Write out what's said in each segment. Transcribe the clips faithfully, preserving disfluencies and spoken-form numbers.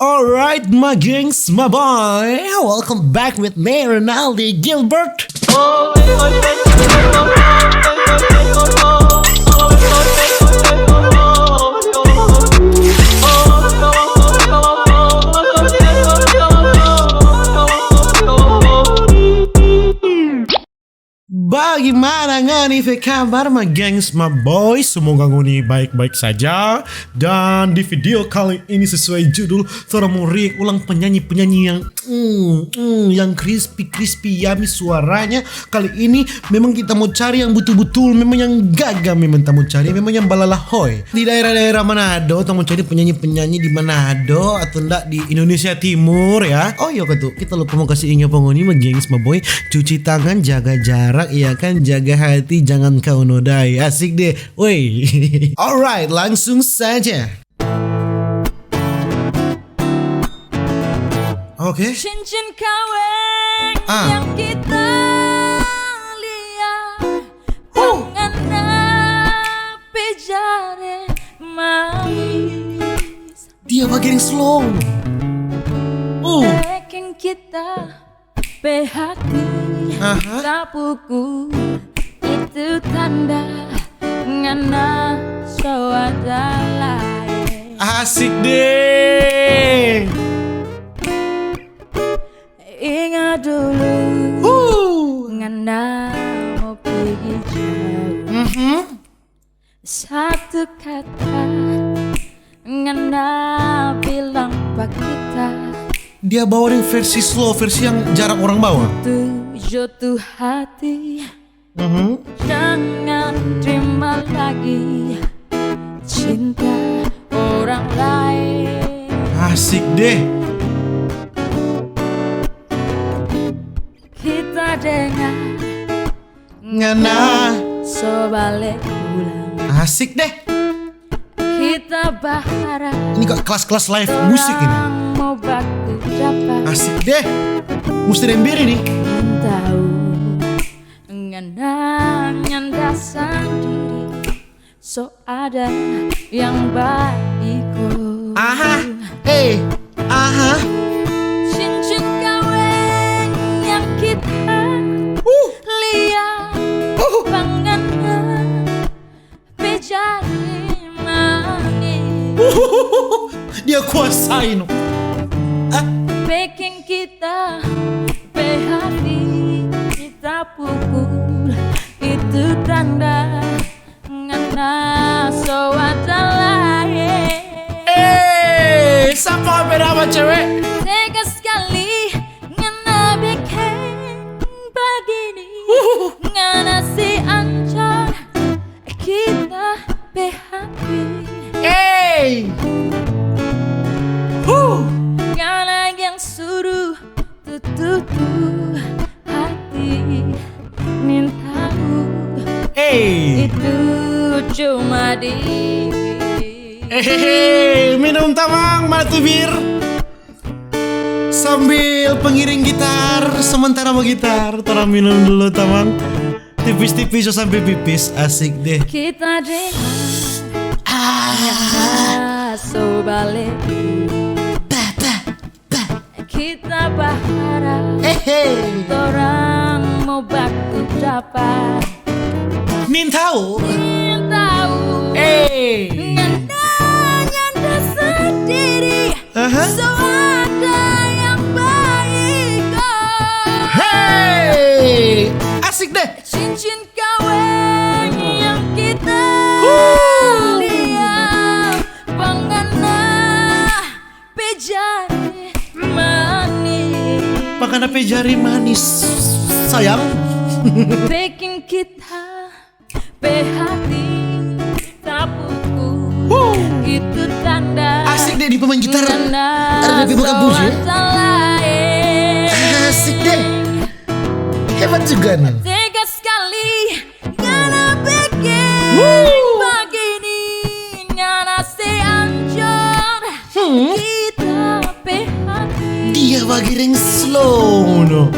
Alright, my gengs, my boy. Welcome back with me, Rinaldi Gilbert. Bagimana ngoni pe kabar, my gengs, my boys? Semoga ngoni baik-baik saja. Dan di video kali ini, sesuai judul, torang mo react ulang penyanyi-penyanyi yang, mm, mm, yang crispy, crispy, yummy suaranya. Kali ini memang kita mo cari yang butul-butul, memang yang gaga memang kita mo cari, memang yang balalahoy. Di daerah-daerah Manado, tong mo cari penyanyi-penyanyi di Manado atau ndak di Indonesia Timur, ya. Oh iyo katu, kita lupa mo kasi inga pa ngoni, my gengs, my boy. Cuci tangan, jaga jarak, ya kan, jaga hati, jangan kau nodai. Asik deh, woi. Alright, langsung saja. Oke. Cincin kaweng Ah. yang kita lihat, Huh. ngana pe jare manis. Dia bagian slow. Uh. Bikin kita pe hati Aha. tapukul. Itu tanda ngana so ada lain. Asik deh. Inga dulu, Huh. ngana mo pigi jauh. Mhm. Satu kata ngana bilang pa kita. Dia bawa deng versi slow, versi yang jarang orang bawa. Tu jatuh hati. Mhm. Jangan terima lagi cinta orang lain. Asik deh. Kita dengar Ngana. So bale pulang. Asik deh. Kita baharap Ini kok kelas-kelas live musik ini. Torang mo baku dapa. Asik deh. Musti deng biri nih. Tahu ngana nyanda sandiri. So ada yang baik ko. Aha, eh, aha. Cincin kaweng yang kita Uh. lia Uh. pa ngana pe jari manis. Dia kuasai no. Ah. Beking kita pe hati kita pukul. Itu tanda Ngana so ada lae. Eh, sapa pe nama cewe? Tega skali ngana beking bagini. Uhuh. Ngana se ancor kita pe hati. Eh. Huh. Ngana yang suru tututu hati nintau. Hey. Itu cuma di Hehehe, minum tamang, mana tu bir? Sambil pengiring gitar, sementara mau gitar, torang minum dulu tamang. Tipis-tipis so sampe pipis, asik deh. Kita deh Ah. so bale. Kita baharap Hehe. Torang mo baku dapa. Nintau. Nintau. Eh. Ngana nyanda sandiri. Aha. So ada yang baik, oh. Hey. Asik deh. Cincin kaweng yang kita Huh. lia. Pangana pe jari manis. Pangana pe jari manis, sayang. Beking kita pe hati tapukul. Huh. Itu tanda Asik deh di pemain gitar. Tanda Ada di buka bus ya. Asik deh. Hebat juga nih. Tega skali ngana beking Woo. bagini, ngana se ancor Hmm. kita pe hati. Dia bagiring slow no.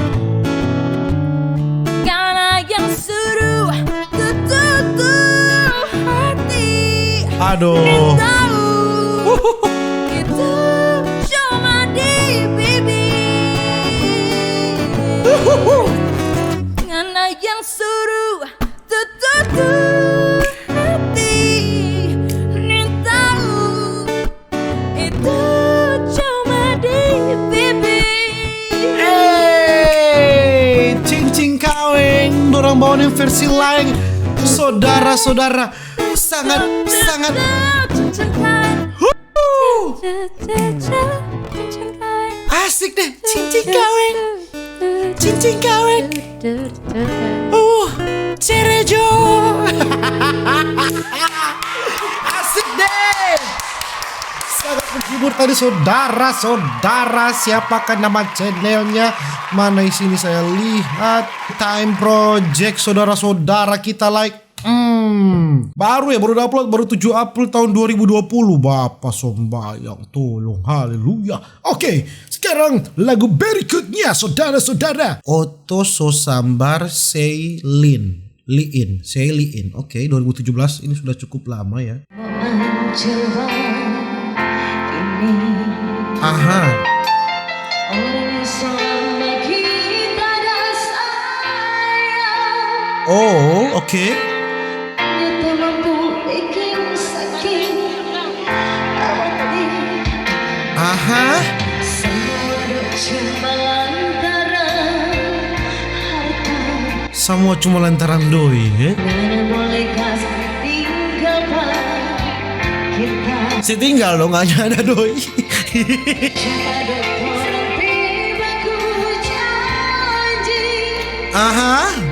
Ngana yang suruh tutup hati. Aduh. Tahu itu cuma Silaeng, sodara-sodara, sangat, sangat. Huh. Asik deh, cincin kaweng. Cincin kaweng. Uh, cerejo. Asik deh. Sangat menghibur tadi, sodara-sodara. Siapakah nama channelnya? Mana di sini saya lihat? Time Project, sodara-sodara kita like. Hmm, baru ya, baru upload, baru tujuh April tahun dua ribu dua puluh. Bapa sombayang, tolong, haleluya. Oke, sekarang lagu berikutnya, sodara-sodara. Oto so sambar sei lin. Liin, sei liin. Oke, dua ribu tujuh belas ini sudah cukup lama ya. Aha. Oh, oke. Aha. Samua cuma lantaran doi, eh? Se tinggal dong, hanya ada doi. Aha.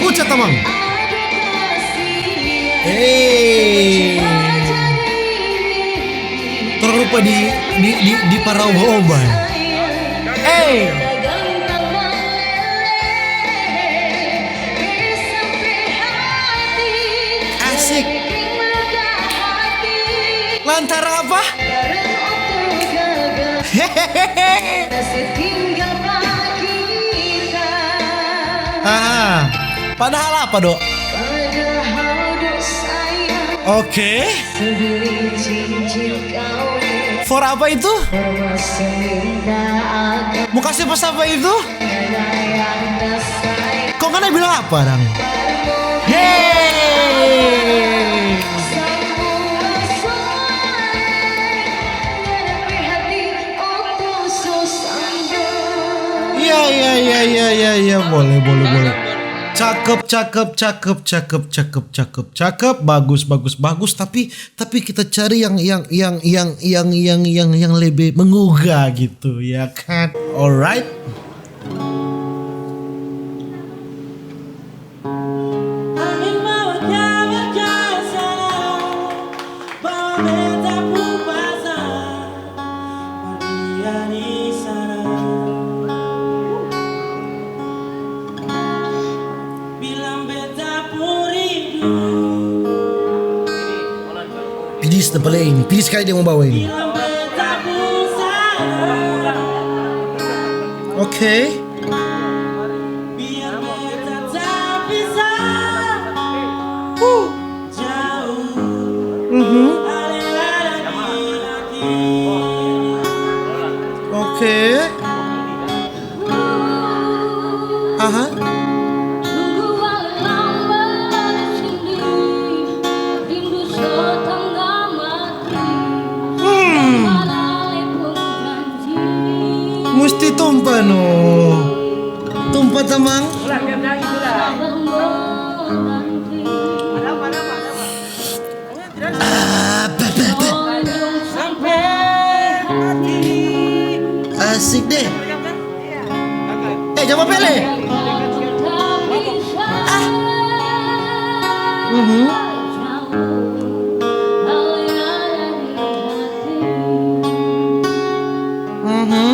Pucat, tamang. Hei. Torang rupa di, di, di, di parau baoba. Hei. Asik. Lantaran apa? Ah, padahal apa, Dok? Oke. For apa itu? Mo kase pa sapa itu? Kong ngana bilang apa, dang? Hei! Iya, iya, iya, iya, iya, iya, boleh, boleh, boleh. Cakep, cakep, cakep, cakep, cakep, cakep, cakep, bagus, bagus, bagus. Tapi, tapi kita cari yang, yang, yang, yang, yang, yang, yang, yang lebih menggugah gitu, ya kan? Alright. Angin bawa jaga-jaga sana, bawa beta pung pasangan. Pidis na pale ini, pidis kali dia mo bawa ini. Oke. Huh. Mhm. Oke. Aha. Hmm. Musti tumpa no. Tumpa, tamang. Asik deh. Eh, jang bapele. Ah. Mhm. Mhm.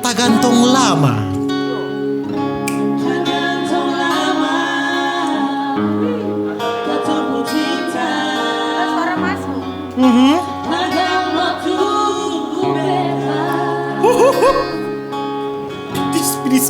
Tagantong lama. Mhm. Pidis, pidis.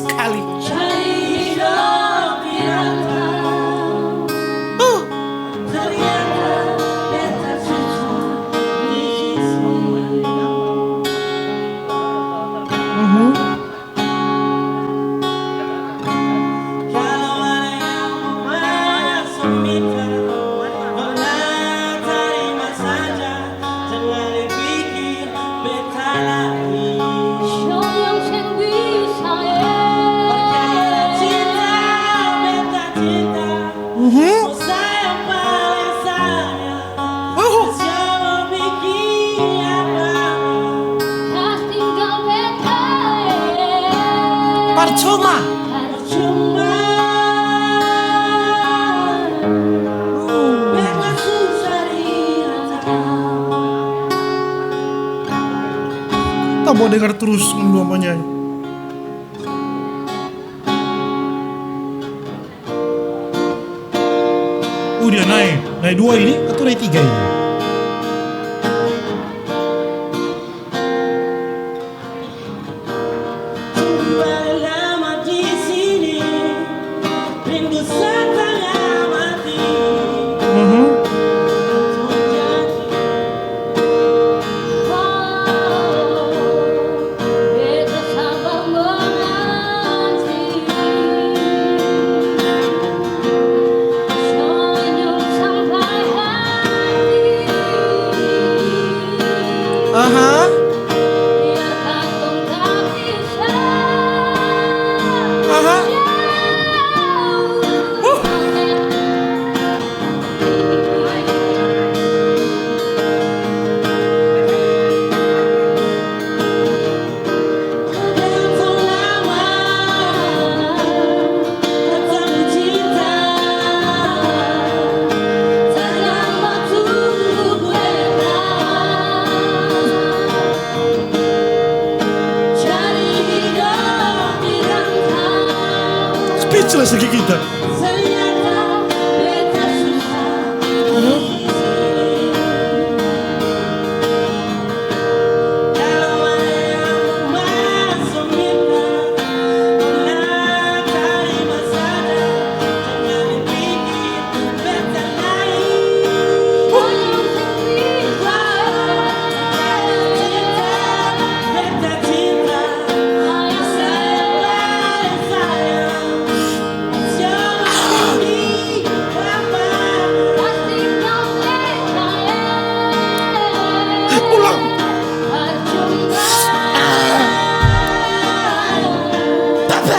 Soma. Kita mau dengar terus dua manyanyi. Uh, dia naik. Naik dua ini atau naik tiga ini? Aha. Aha. Uh. Speechless lagi kita. Ulang. Papa.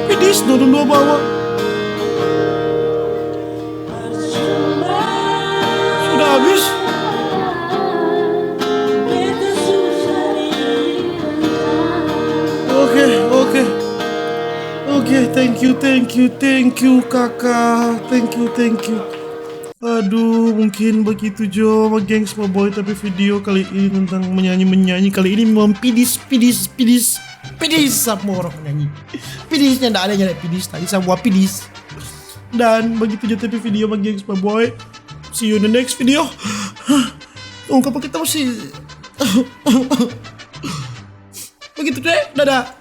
Pedis no dong dua bawa. Sudah habis? Oke, oke. Oke, thank you, thank you, thank you, kakak. Thank you, thank you. Aduh, mungkin begitu jo, gengs, Pak Boy, tapi video kali ini tentang menyanyi-menyanyi. Kali ini memang pidis, pidis, pidis, pidis sama orang nyanyi. Pidisnya ndak ada, nyari pidis, tadi sama pidis. Dan begitu jo tapi video sama gengs, Pak Boy. See you in the next video. Tunggu apa kita masih. Begitu deh, dadah.